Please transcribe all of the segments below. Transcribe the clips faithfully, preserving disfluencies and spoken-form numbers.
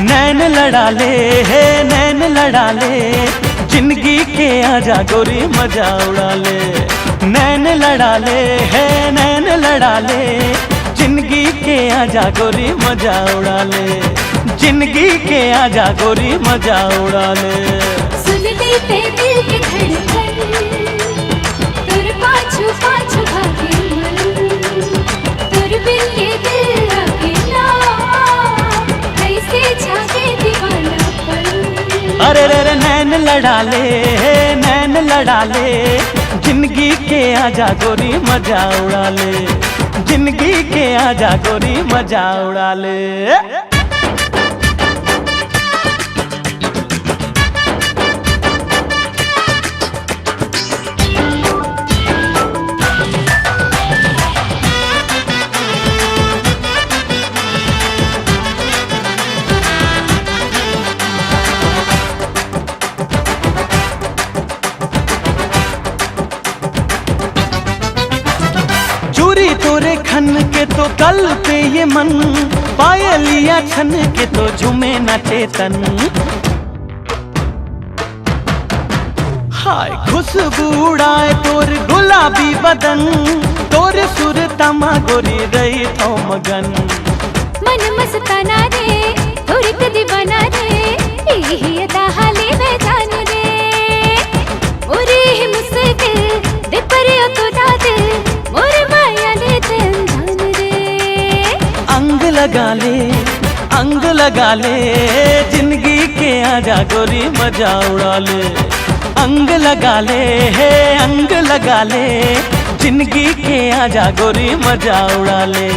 नैन लड़ा ले, हे नैन लड़ा ले, जिंदगी के आजा गोरी मजा उड़ा ले। नैन लड़ा ले, हे नैन लड़ा ले, जिंदगी के आजा गोरी मजा उड़ा ले। जिंदगी के आजा गोरी मजा उड़ा ले। सुन ले ते दिल के धड़कन, तोर पाछू पाछू भागे मन, तोर बिन ये दिल लागे ना, कैसे जागे दीवानापन। अरे रे रे नैन लड़ा ले, नैन लड़ा ले, जिंदगी के आजा गोरी मजा उड़ा ले। जिंदगी के आजा गोरी मजा उड़ा ले। चूरी तोरे खन के तो कल पे ये मन, पायलिया छन के तो झूमे नाचे तन। हाय खुशबू उड़ाए तोर गुलाबी बदन, तोर सुरता मा गोरी रहिथों मगन। मन मस्ताना रे, तोर के दीवाना रे, यही अदा हाले मैं जान रे। मोरे ही मुश्किल दे परे तो दाद, मोरे माया ले तन जान रे। अंग लगा ले, अंग लगा ले, जिंदगी के आजा गोरी मजा उड़ा ले। अंग लगा ले, हे अंग लगा ले, जिंदगी के आजा गोरी मजा उड़ा ले।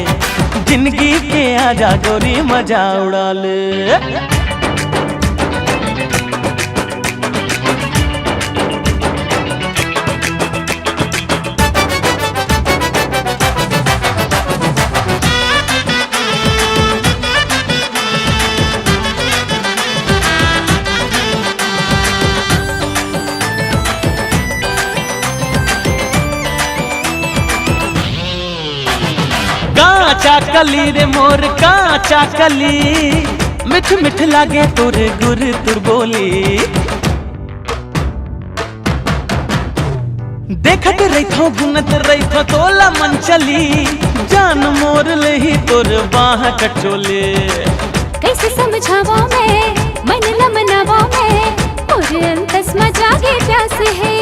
जिंदगी के आजा गोरी मजा उड़ा ले। कांचा कली रे मोर कांचा कली, मिठ मिठ लागे तोर गुर तुर बोली। देखत रहिथों गुनत रहिथों तोला मन चली, जान मोर लेही तोर बाह कचोले। कैसे समझावा मैं, मन ल मनावा मैं, मोर अंतस म जागे प्यास हे।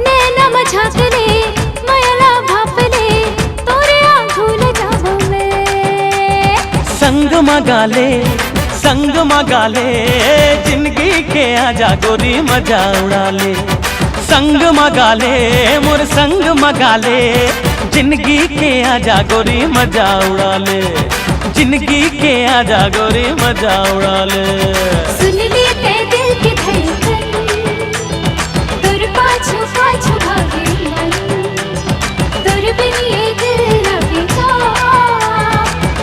नैना म झांक ले, मयला भाप ले, तोरे आंखों ल जावा मैं। संग म गा ले, संग म गा ले, जिंदगी के आजा गोरी मजा उड़ा ले। संग म गा ले, मोर संग म गा ले, जिंदगी के आजा गोरी मजा उड़ा ले। जिंदगी के आजा गोरी मजा उड़ा ले। सुन ले ते दिल के धड़कन, तोर पाछू पाछू भागे मन, तोर बिन ये दिल ना बीता,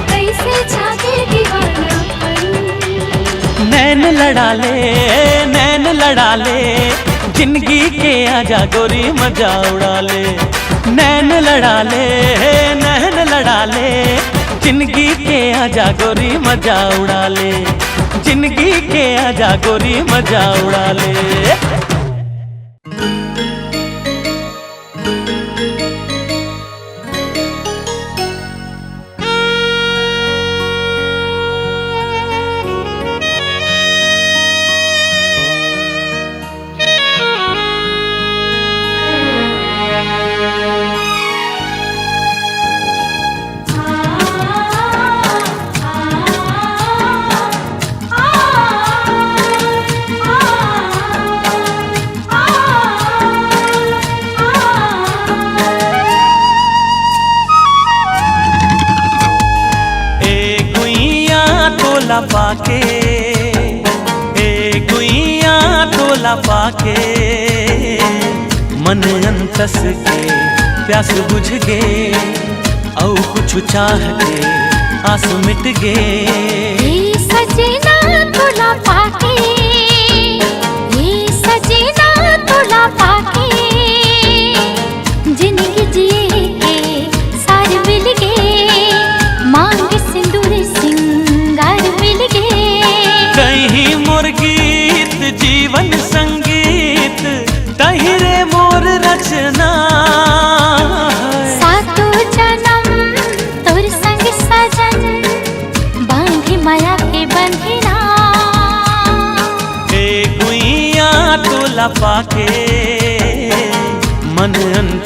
कैसे जागे दीवानापन। नैन लड़ा ले, नैन लड़ा ले, जिंदगी के आजा गोरी मजा उड़ा ले। नैन लड़ा ले, नैन लड़ा ले, जिंदगी के आजा गोरी मजा उड़ा ले। जिंदगी के आजा गोरी मजा उड़ा ले। ए गुइया तोला पाके, ए गुइया तोला पाके, मन अंतस के प्यास बुझ गे, अउ कुछ चाह के आस मिट गे। ए सजना तोला पाके, ए सजना तोला पाके, जिंदगी जिए के सार मिल गे, मांग सिंदूर सिंगार मिल गे।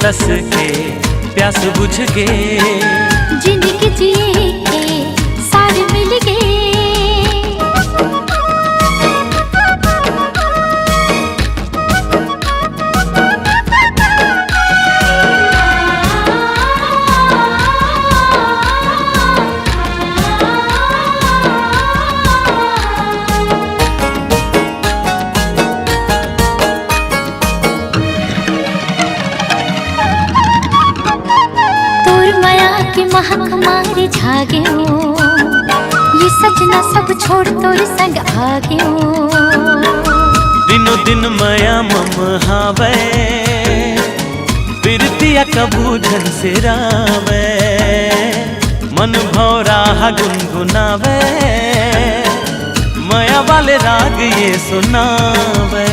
तस के प्यास बुझ गे। जिनगी जिए के सार मिल गे। तोर मया के महक मारे छा गेंव, ये सजना सब छोड़ तोर संग आ गेंव। दिनों दिन मया मम हावय, पिरतिया कभू झन सिरावय। मन भौंरा ह गुनगुनावय, मया वाले राग ये सुनावय।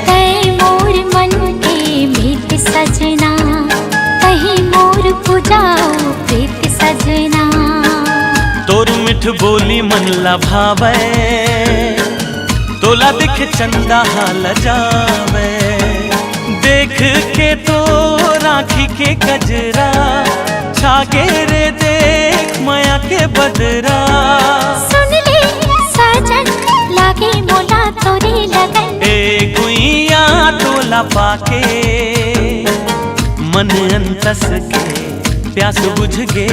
तैं मोर मन के मीत सजना, तहीं मोर पूजा ओ प्रीत सजना। तोर मिठ बोली मन ला भावय, तोला देख चंदा हा लजावय। देख के तोर आँखी के कजरा, छा गे रे देख मया के बदरा। सुन ले सजन, लागे मोला तोरे लगन। ए गुइया तोला पाके, मन अंतस के प्यास बुझ गे।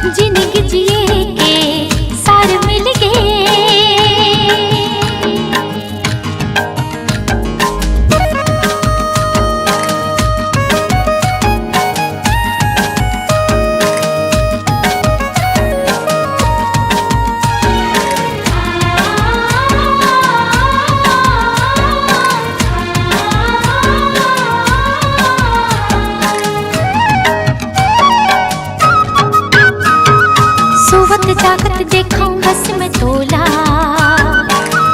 जिनगी जिए के सार मिल गे। सोवत जागत देखंव बस में तोला,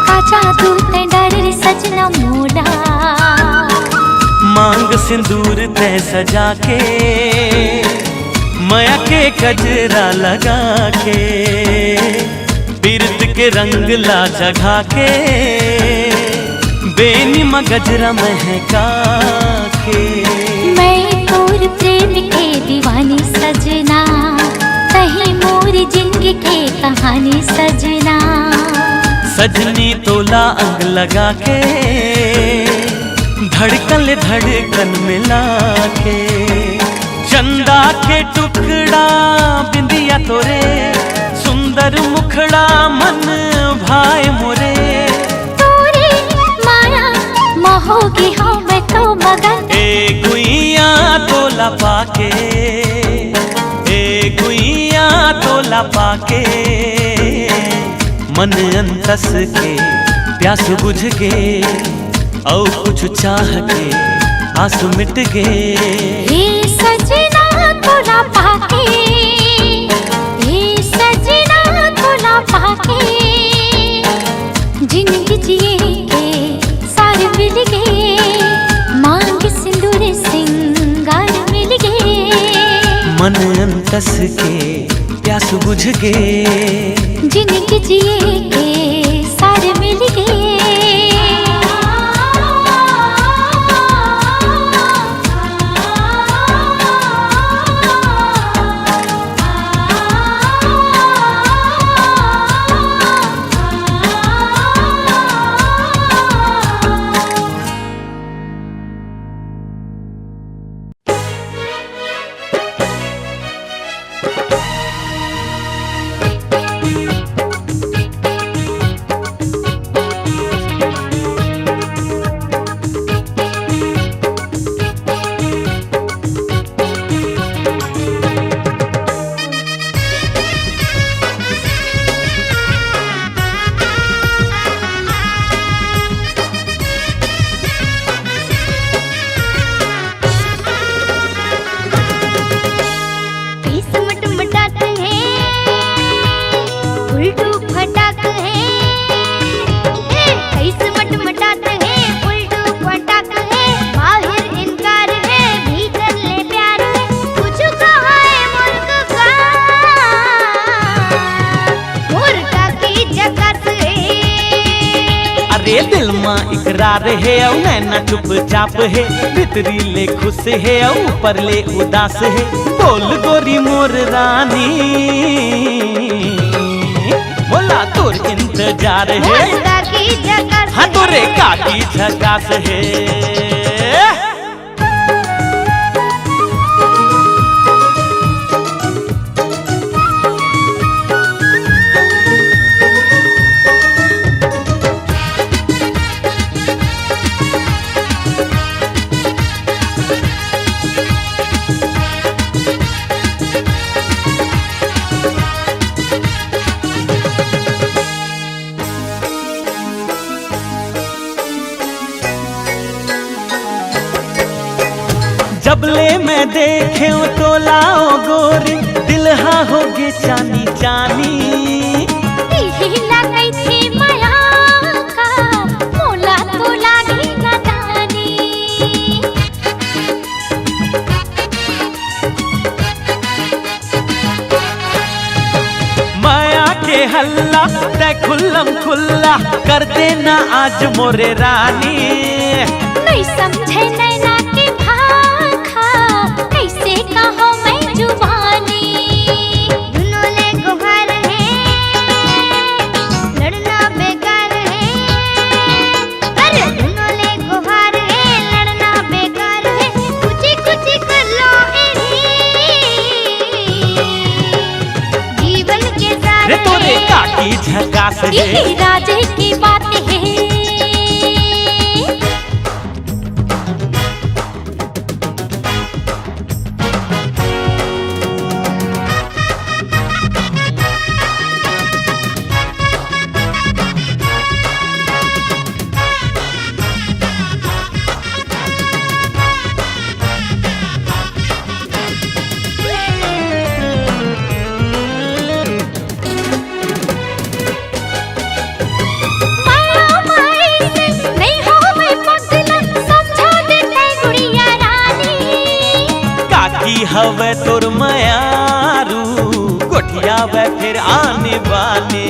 का जादू तैं डारे रे सजना मोला। मांग सिंदूर तैं सजा के, मया के गजरा लगा के, पीरत के रंग ला जगा के, बेनी म गजरा महका के। मैं तोर प्रेम के दीवानी सजना, तहीं मोर जिंदगी के कहानी सजना। सजनी तोला अंग लगा के, धड़कन ले धड़कन मिला के। चंदा के टुकड़ा बिंदिया तोरे, सुंदर मुखड़ा मन भाए मोरे। तोरे माया म होगे हंव मैं तो मगन। ए गुइया तोला पाके, ए गुइया तोला पाके, मन अंतस के प्यास बुझ गे। अउ कुछ चाह के आस मिट गे। हे सजना तोला पाके, हे सजना तोला पाके, जिनगी जिए के सार मिल गे। मांग सिंदूर सिंगार मिल गे। मन अंतस के प्यास बुझ गे। जिनगी जिए के सार मिल गे। तार हे अउ नैना चुपचाप हे, भीतरी ले खुश हे अउ ऊपर ले उदास हे। बोल गोरी मोर रानी, मोला तोर इंतजार हे। मोर काकी झकास हाँ, हे। तोरे काकी झकास हे। जब ले मैं देखेंव तोला ओ गोरी, दिल हा होगे चानी चानी। इही ला कहिथे मया का, मोला तो लागे नदानी। मया के हल्ला तै खुल्लम खुल्ला कर देना आज मोरे रानी। नइ समझे नैना के भाखा, कइसे कहँव मैं जुबानी। दुनों ले गोहार हे, लड़ना बेकार हे। अरे दुनों ले गोहार हे, लड़ना बेकार हे, कुची कुची कर लो एही। जीवन के साथ रे तोरे हे। काकी झकास हे। इही राजे की बात हे। माया माई से नइ होवय पगला, समझा दे तैं गुड़िया रानी। काकी हवय तोर मयारू, गोठियावय फेर आने बाने।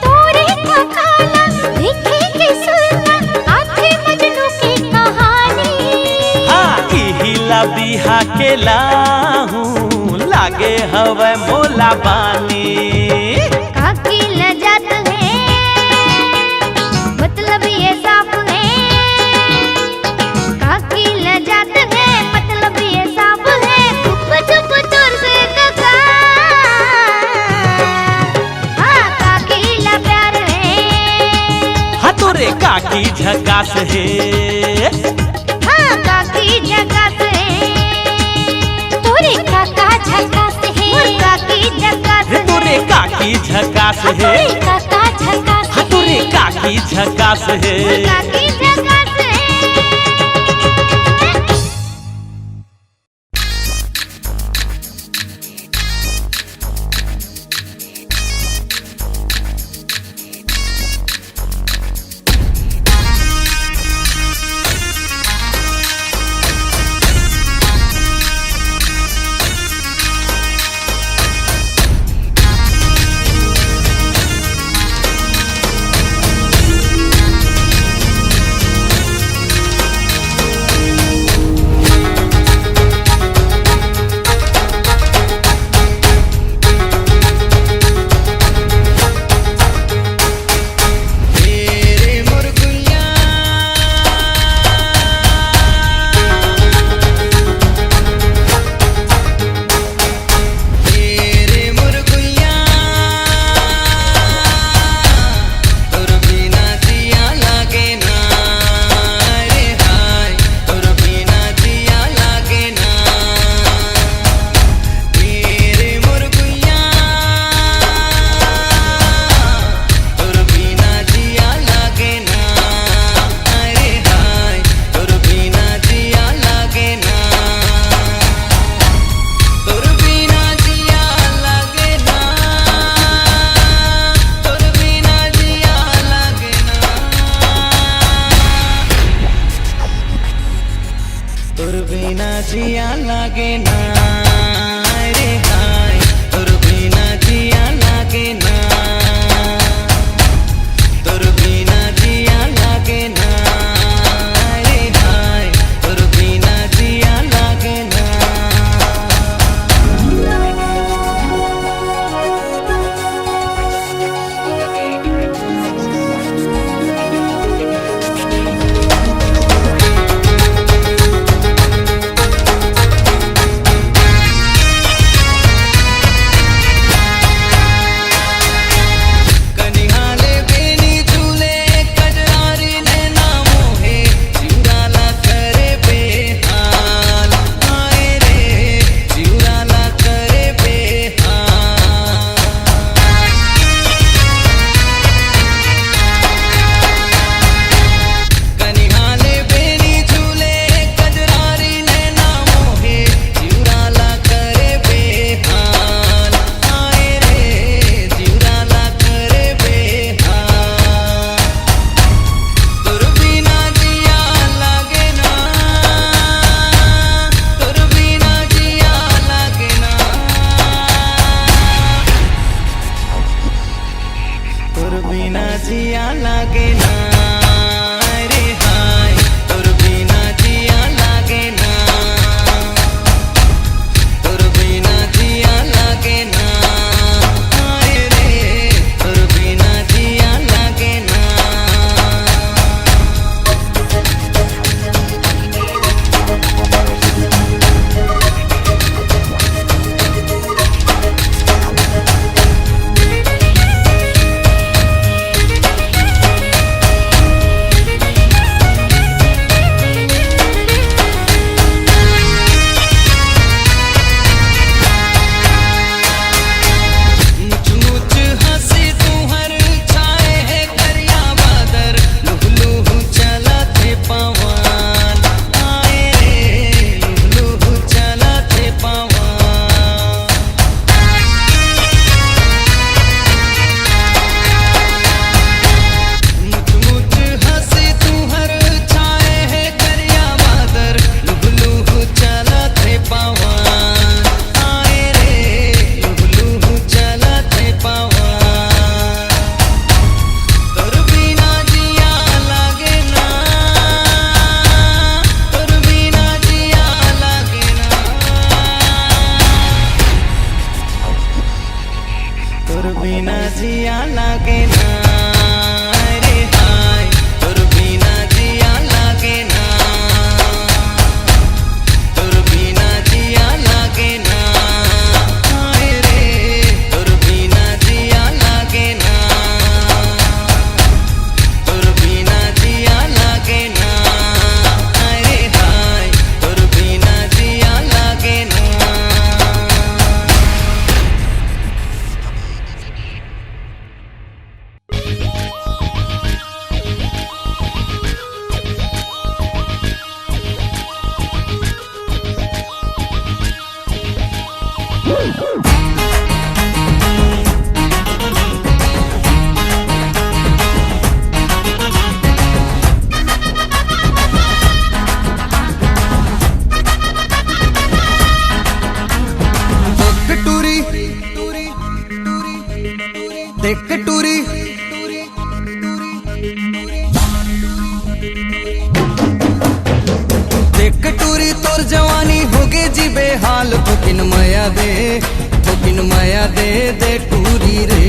तोरे काका ला देखे के सुरता, आथे मजनू के कहानी। हाँ, इही ला बिहा के लाहूँ, लागे हवय मोला बानी। काकी ला जात हे, मतलब ये साफ हे। काकी ला जात हे, मतलब ये साफ हे। चुप चुप तोर से कका। हाँ, काकी ला प्यार हे। हाँ, तोरे काकी झकास हे। हाँ, काकी झकास हे। तोरे काका झकास हे। मोर काकी झकास हे। तोरे काकी झकास हे। तोरे काका झकास हे। तोरे काकी झकास हे। मोर काकी झकास हे। तोर बिना जिया लागे ना रे हाय, तोर लागे ना रे हाय, तोर बिना जिया लागे ना, तोर बिना जिया लागे ना, हाय रे, तोर बिना जिया लागे ना। मुछ मुछ हंसी तुहर छाए हे करिया बादर, लुह लुह चलत हे पवन। आए रे, लुह लुह चलत हे पवन। मुछ मुछ हंसी तुहर छाए हे करिया बादर, लुह लुह चलत हे पवन। आए रे, लुह लुह चलत हे पवन। तोर बिना जिया लागे ना, तोर बिना जिया लागे ना, तोर बिना जिया लागे ना रे हाय, तोर बिना जिया लागे ना, तोर बिना जिया लागे ना, हाय रे, तोर बिना जिया लागे ना, तोर बिना जिया लागे ना, अरे हाय, तोर बिना जिया लागे ना। देख टूरी, देख टूरी, देख टूरी तोर जवानी होगे जी बेहाल। थोकिन मया दे, थोकिन मया दे, दे टूरी रे,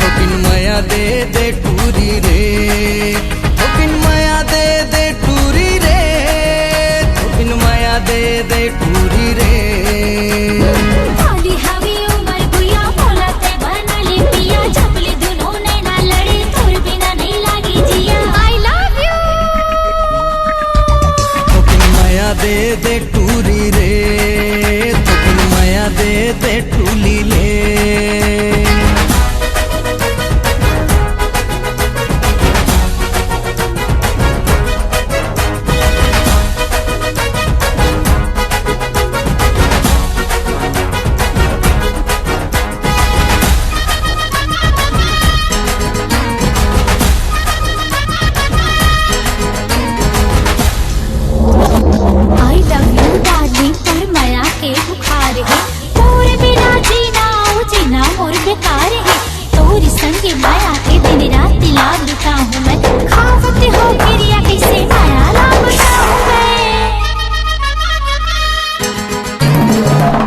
थोकिन मया दे, दे टूरी रे, थोकिन मया दे, दे टूरी रे, थोकिन मया दे, दे टूरी रे। काली हवे उमर गुया, मोला ते बना ले पिया, जब ले दुनो नैना लड़े, तोर बिना नहीं लागी जिया। I love you। थोकिन मया दे दे टूरी रे, थोकिन मया दे दे टूली ले। I love you darling, तोर मया के बुखार हे, तोर बिना जीना, ओ जीना मोर बेकार हे। तोर संग मया के दिन रात ला बिताहूँ मैं, खावत हो किरिया कैसे मया ला बताहूँ मैं।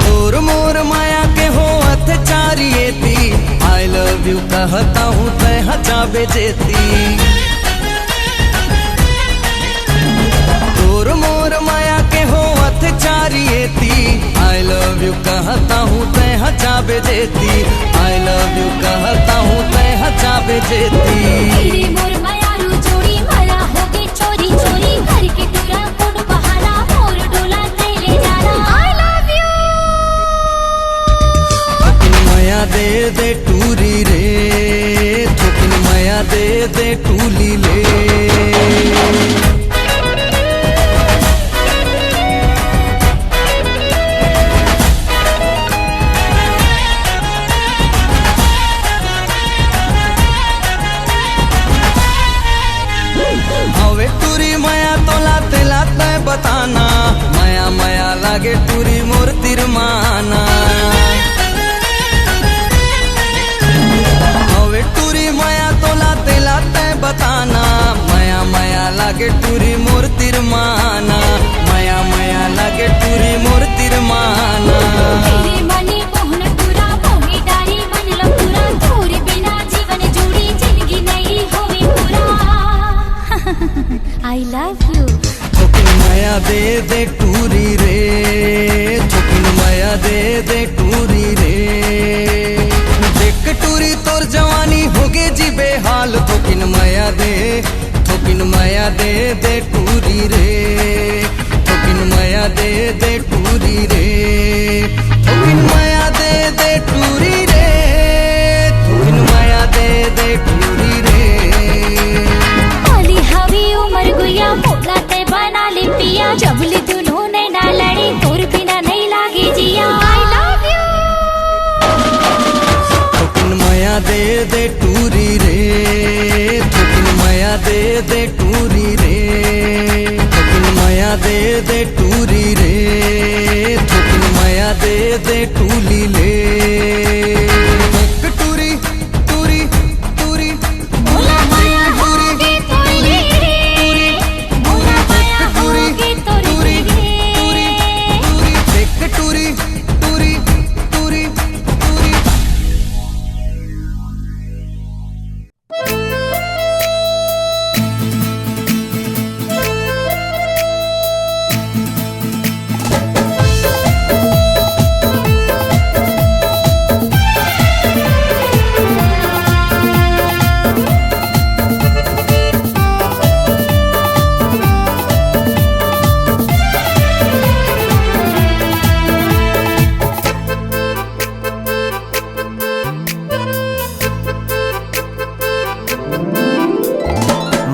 तोर मोर मया के होवत चारियेती, I love you कहता हूँ तै हचाबे जेती। तोर मोर मया के होवत चारियेती, I love you कहता हूँ तै हचाबे जेती, I love you कहता हूँ तै हचाबे जेती। तेरे मोर मयारू जोड़ी मया होगे चोरी चोरी, करके टूरा कोन बहाना मोर डोला तै ले जाना। I love you। थोकिन मया दे दे टूरी रे, थोकिन मया दे दे टूली ले। हवे टूरी मया तोला तेला तै बताना, मया मया लागे टूरी मोर तिरमाना। हवे टूरी मया तोला तेला I love you। थोकिन मया दे दे टूरी रे, थोकिन मया दे दे टूरी रे। देख टूरी तोर जवानी होगे जी बेहाल, थोकिन मया दे, थोकिन मया दे दे टूरी रे, थोकिन मया दे दे टूरी रे, थोकिन मया दे दे टूरी रे, थोकिन मया दे दे टूरी रे। ओली हवी उमर गुया, मोला ते बना ले पिया, जब ले दुनों ने ना लड़ी, तोर बिना नहीं लागे जिया। I love you। थोकिन मया दे दे टूरी रे, थोकिन मया दे दे टूरी रे, थोकिन मया दे दे टूरी रे, थोकिन मया दे दे टूली ले। देख टूरी, टूरी, टूरी, मोला मया होगे तोर ले। मोला मया होगे तोर ले। देख टूरी, टूरी, टूरी, टूरी।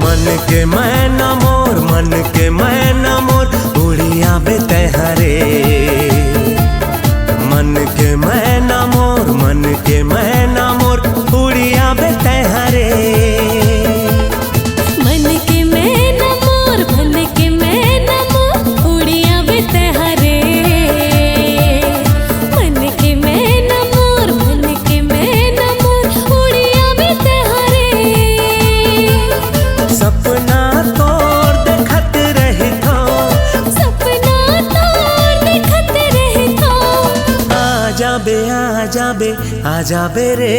मन के मैना मोर, मन के मैना मोर, उड़ी आबे तैं हरे। मन के मैना मोर, मन के मैना मोर, उड़ी आबे तैं हरे। मन के मैना मोर, मन के मैना मोर, उड़ी आबे तैं हरे। मन के मैना मोर, मन के मैना मोर, उड़ी आबे तैं हरे। सपना तोर देखत रहिथों। सपना तोर देखत रहिथों। आ जाबे, आ जाबे, आ जाबे रे।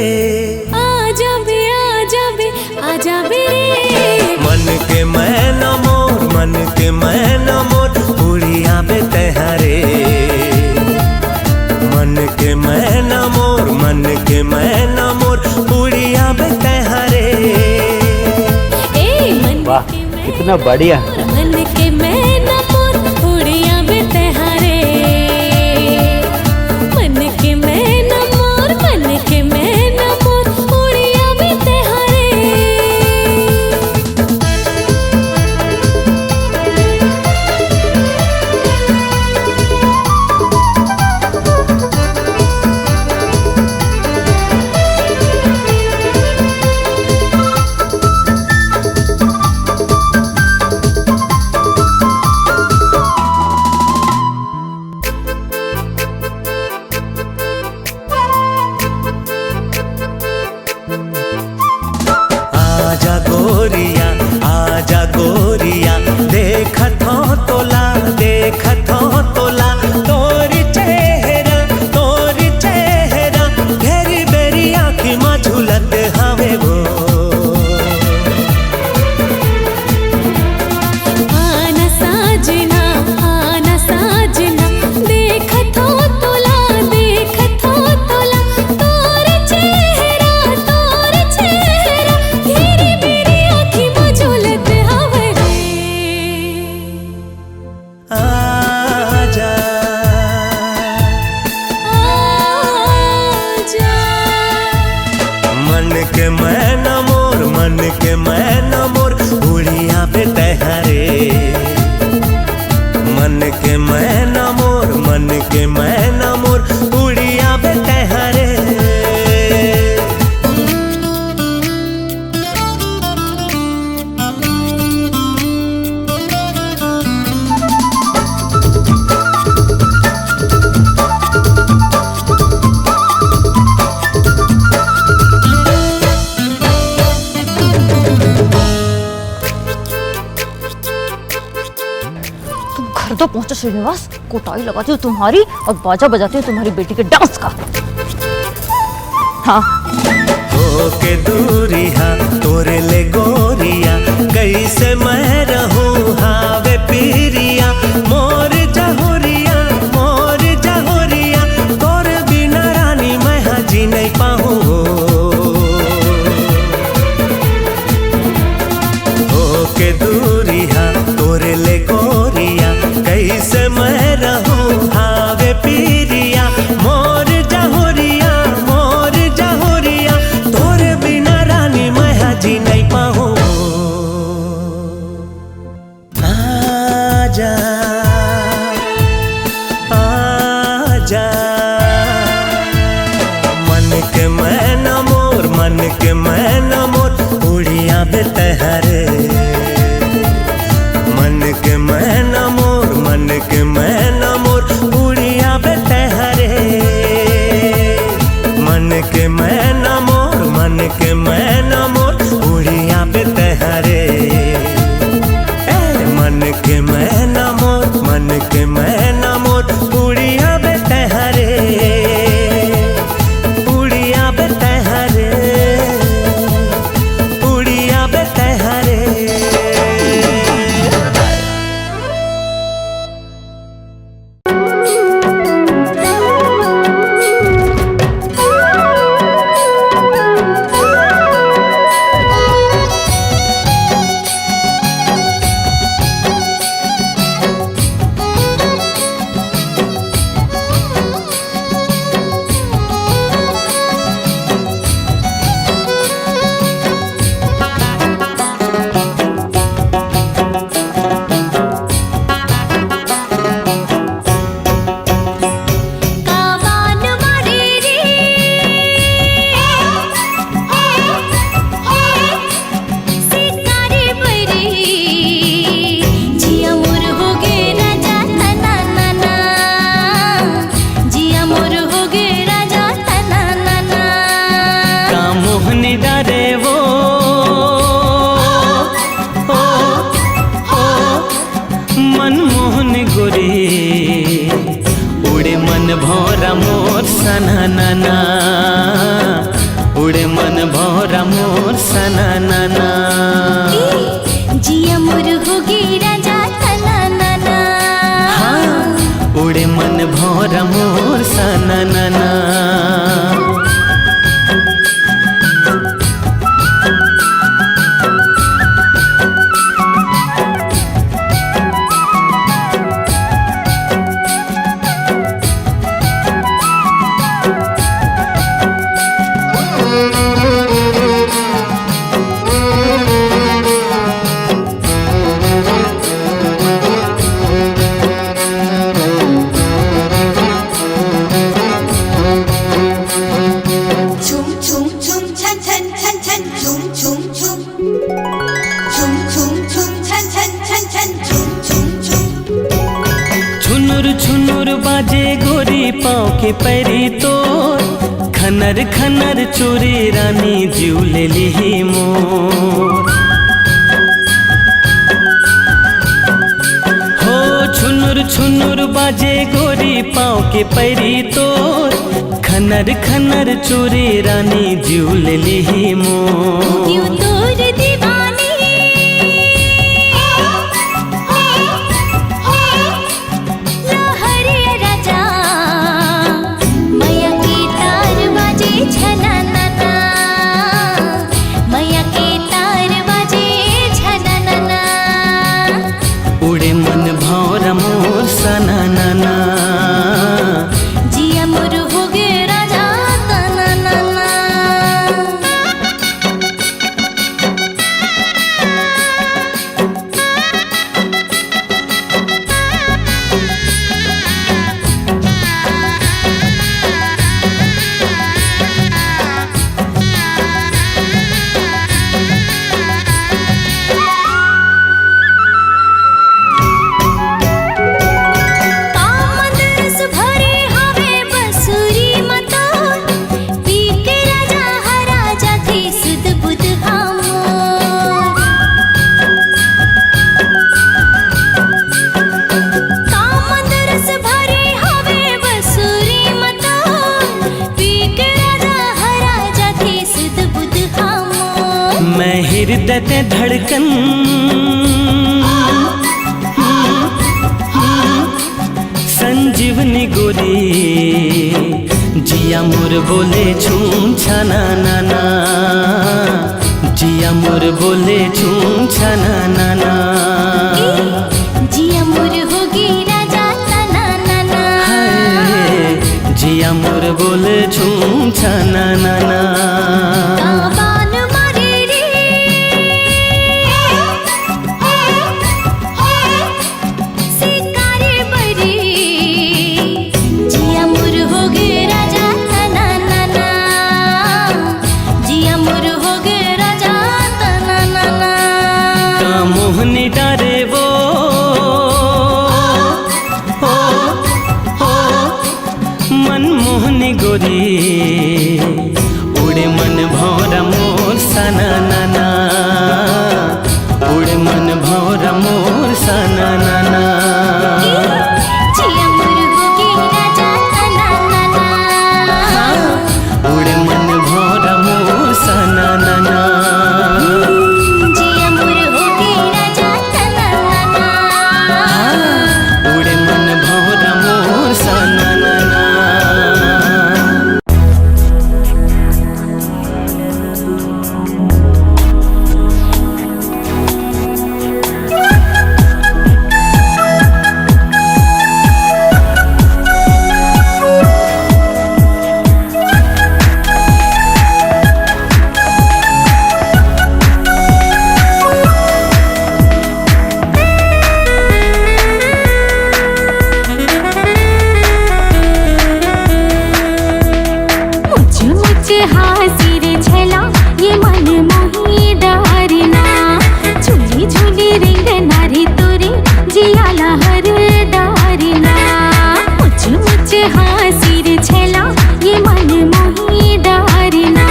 आ जाबे, आ जाबे, आ जाबे रे। मन के मैना मोर, मन के मैना मोर, उड़ी आबे तैं हरे। मन के मैना मोर, मन के मैना मोर, उड़ी आबे तैं हरे। ए मन वाह, के मैना कितना बढ़िया। मोर, मन के मैना मोर, उड़ी आबे तैं हरे। मन के मैना मोर, मन के मैना मोर, उड़ी आबे तैं हरे। आजा गोरिया, आजा गोरिया, देखत हों तोला, देखत हों तोला, तोर चेहरा, तोर चेहरा, घेरी बेरी आँखी मा झूलत हवे वो। आना साजना, आना साजना, देखत हों तोला, देखत हों तोला, तोर चेहरा, तोर चेहरा, घेरी बेरी आँखी मा झूलत हवे रे। आजा, आजा। मन के मैना मोर, मन के मैना मोर, उड़ी आबे तैं हरे। मन के मैना मोर, मन के मैना मोर, उड़ी आबे तैं हरे। तुम घर तो पहुंचो श्रीनिवास, कुटाई लगाती हूँ तुम्हारी और बाजा बजाती हूँ तुम्हारी बेटी के डांस का। हाँ। होके दूरिहा तोरे ले गोरिया, कैसे मैं रहूं के दूरिया तोरे ले गोरिया, कैसे मैं रहूं हावे पीरिया। मोर जहुरिया, मोर जहुरिया, तोरे बिना रानी मैं हा जी नहीं पाऊं। आजा, आजा, मन के मैना मोर, मन के मैना मोर, उड़िया बे तैहरे। मन के मैना मोर, मन के मैना मोर, उड़िया बे तैहरे। मन के मैना मोर, मन के मैना मोर, उड़िया बे तैहरे। ए, मन के मैना मोर, मन के मैना मोर, उड़िया बे तैहरे। उड़िया बे तैहरे, उड़िया बे तैहरे। तुम छना नना। काबान मारे रे। सिकारे बरी। जिया मुर हो गे राजा तना नना। जिया मुर हो गे राजा तना नना। का मोहनी डारे वो। हो, हो, मन मोहनी गोरी, उड़े मन भौरा मोर सना नना, उड़े मन भौरा मोर सना नना। जिया मुर हो गे राजा सना नना। हाँ, उड़े मन भौरा मोर सना नना। जिया मुर हो गे राजा सना नना। हाँ, उड़े मन भौरा मोर सना नना। मुझ मुझ हासिर छला ये मन मोही डारना। झूली झूली रिंगना रे तोरे जियाला हर डारना। मुझ मुझ हासिर छला ये मन मोही डारना।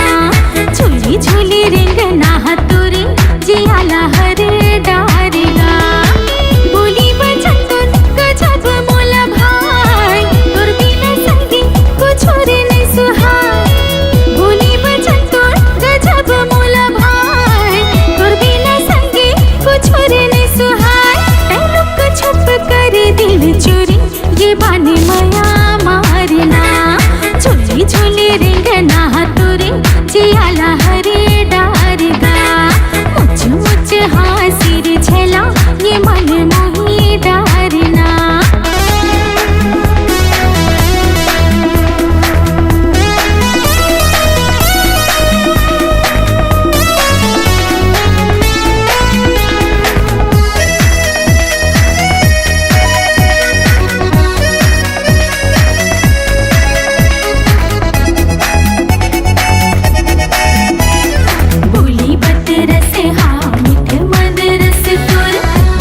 झूली झूली रिंगना हा तोरे जियाला हर डारना। बोली बचन तो गजब मोला भाई, तोर बिना संगी कुछ रे नहीं सुहाय। बोली बचन तो गजब मोला भाई, तोर बिना संगी कुछ रे नहीं सुहाय। तै लुक छुप कर दिल चोरी, ये बानी मया मारना। झूली झूली रिंगना हा तोरे जियाला हरे डारगा। मुझ मुझ हासिर छला ये मन मोही डारना। बोली बत रस हा मीठ मंद रस तोर,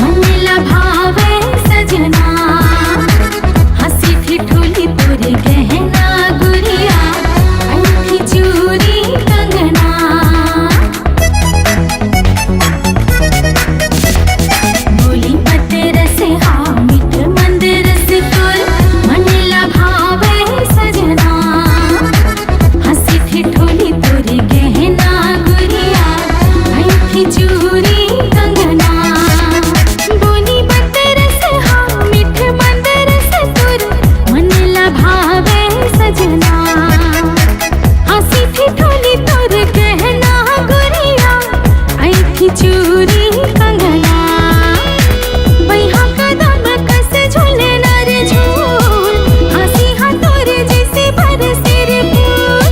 मन ला भावे सजना। हंसी ठिठोली तोर गहना गुरिया, अंगठी चूड़ी कंगना। बोली बत रस हा मीठ मंद रस तोर, मन ला भावे सजना। हंसी ठिठोली तोर गहना गुरिया, अंगठी चूड़ी कंगना। बोली बत रस हा मीठ मंद रस तोर, मन ला भावे सजना। हंसी ठिठोली तोर गहना गुरिया, अंगठी चूड़ी कंगना। बइहा कदम कस झूलना रे झूल, हंसी हा तोर जैसे बरसे रे फूल।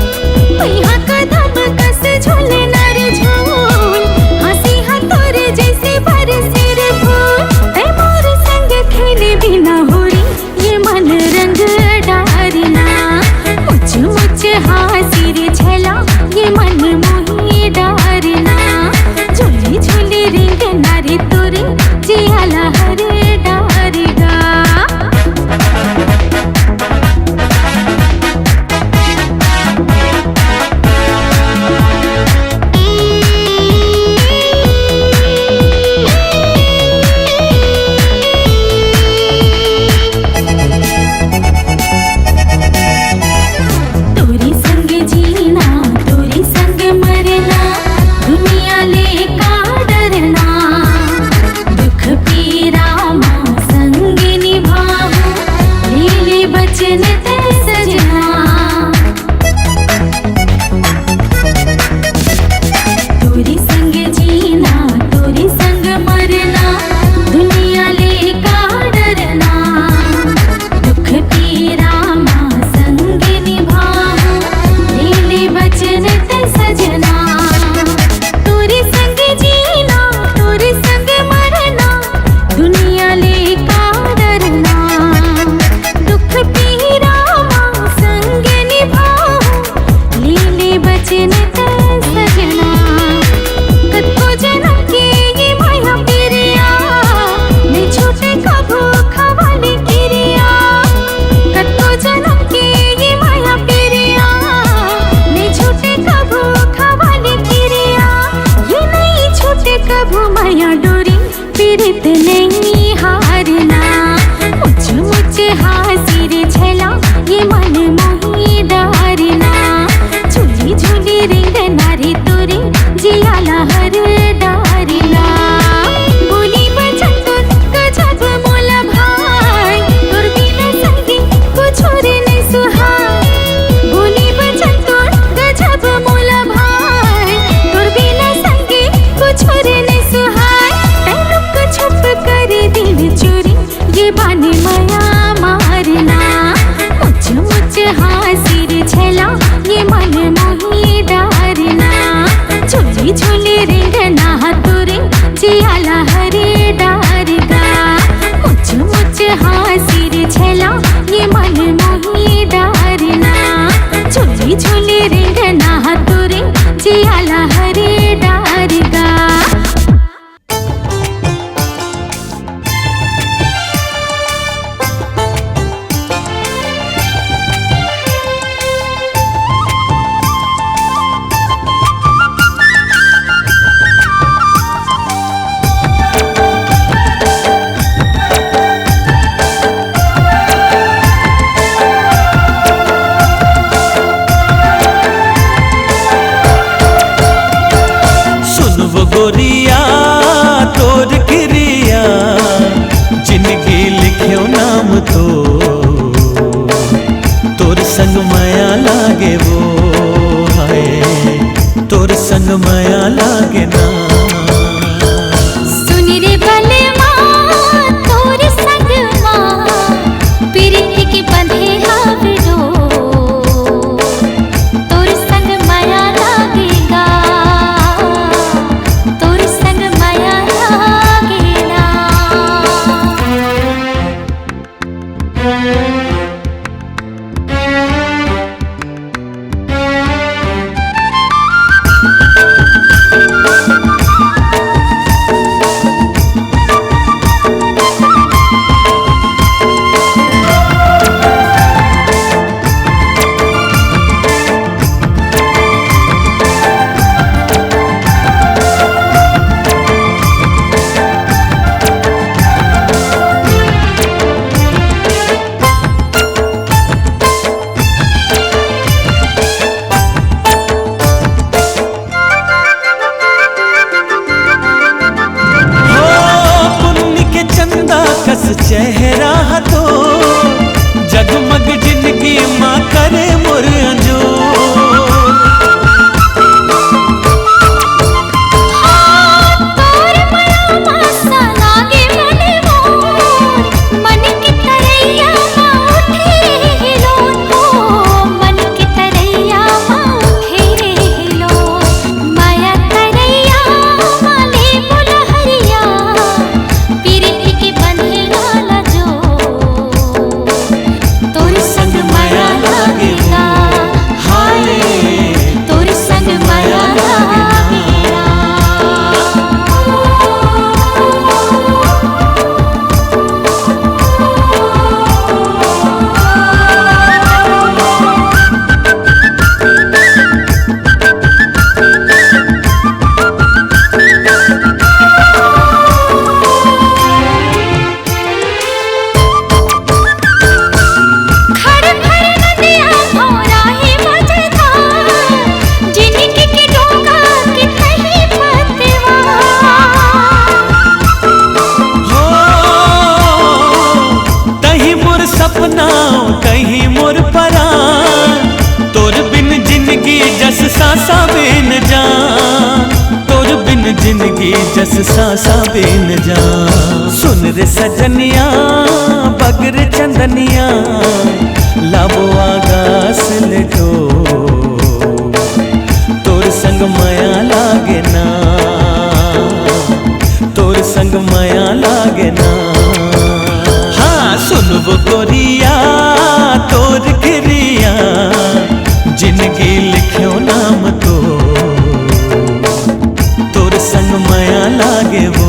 बइहा कदम कस झूलना रे झूल, हंसी हा तोर जैसे बरसे रे फूल। तै मोर संग खेले बिना होरी, ये मन रंग डारना। मुझ मुझ हासिर छला ये मन मोही डारना। झूली झूली रिंगना रे तोरे जियाला हरे डारगा। तोरी संग जीना, तोरी संग मरना, दुनिया ले का डरना। दुख पीरा या डोरी पीरित नइ हारना, मुछ मुछ हांसी रे छेला, ये मन मोही डारना। झूली झूली रेंगना रे तोरे, जिया ला हर डारना। बोली बचन तोर गजब मोला भाय, तोर बिना संगी कुछु रे नइ सुहाय। बोली बचन तोर गजब मोला भाय, तोर बिना संगी कुछु रे नइ सुहाय। तैं लुक छुप कर दिन चोरी, ये बाने मया मारना। मुछ मुछ हांसी रे छेला, ये मन मोही डारना। झूली झूली रेंगना हा तोरे, जिया ला हरे डारगा। मुछ मुछ हांसी रे छेला, ये मन मोही डारना। झूली झूली रेंगना हा तोरे, जिया ला हरे डारगा। सुन वो गोरिया, तोर किरिया, जिनगी लिख्यो नाम तो, तोर संग मया लागे वो, हाय, तोर संग मया लागे ना। सुन रे बलमा, तोर संग मा प्रीति के बंधे हावरो। तोर संग मया लागेगा, तोर संग मया लागेगा। हो पुन्नी के चंदा कस चेहरा ह तो, जगमग जिनगी मा करे मोर अंजोर। तोर मया मा सनागे मन मोर, मन के तरैया मा उठे हिलोर। ओ मन के तरैया मा उठे हिलोर। मया तरैया मा ले बुलहरिया, पीरित के बंधे वाला जो। तोर संग मया लागेगा, हाय, तोर संग मया लागेगा। खर खर नदिया भौरा हे मझधार, जिनगी के डोंगा के तही पतवार। हो, तही मोर सपना, तही मोर परान, तोर बिन जिनगी जस सांसा बेन जान। तोर बिन जिनगी जस सांसा बेन जान। सुन रे सजनिया, बग रे चंदनिया, लाबो आगास ले डोर। तोर संग मया लागे ना, तोर संग मया लागे ना। हाँ, सुन वो गोरिया, तोर किरिया, जिनगी लिख्यो नाम तो। तोर संग मया लागे वो,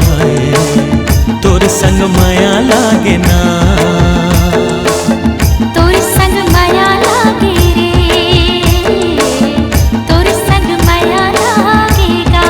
हाय, तोर संग मया लागे ना। तोर संग मया लागे रे, तोर संग मया लागेगा।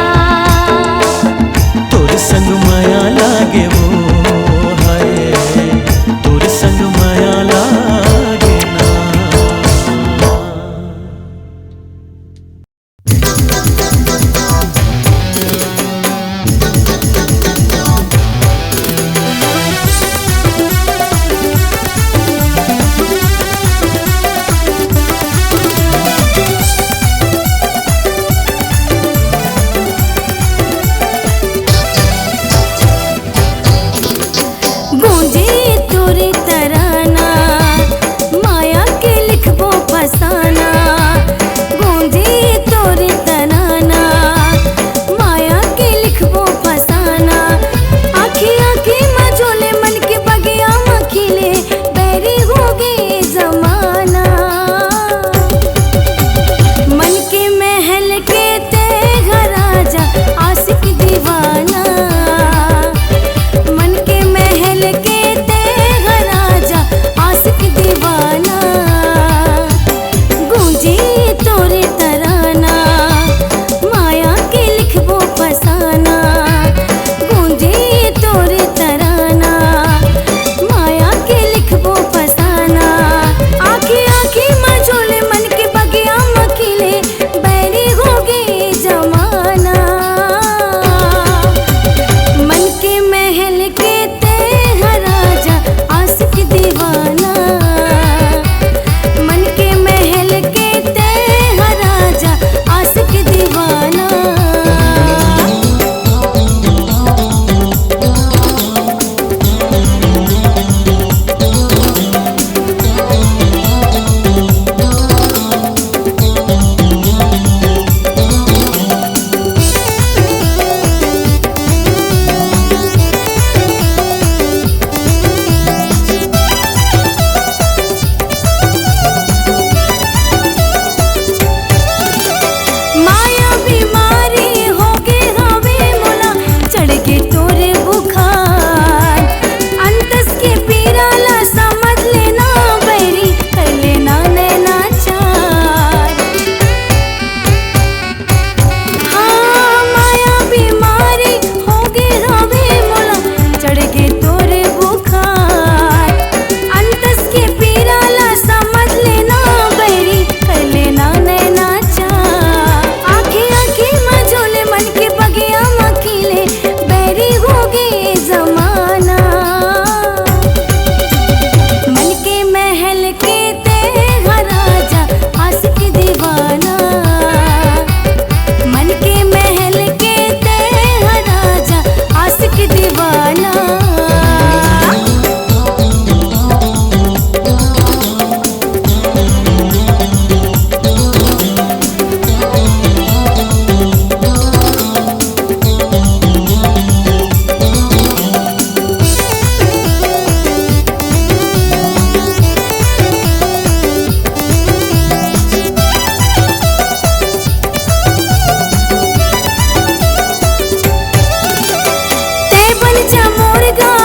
बन जा मोर गाँव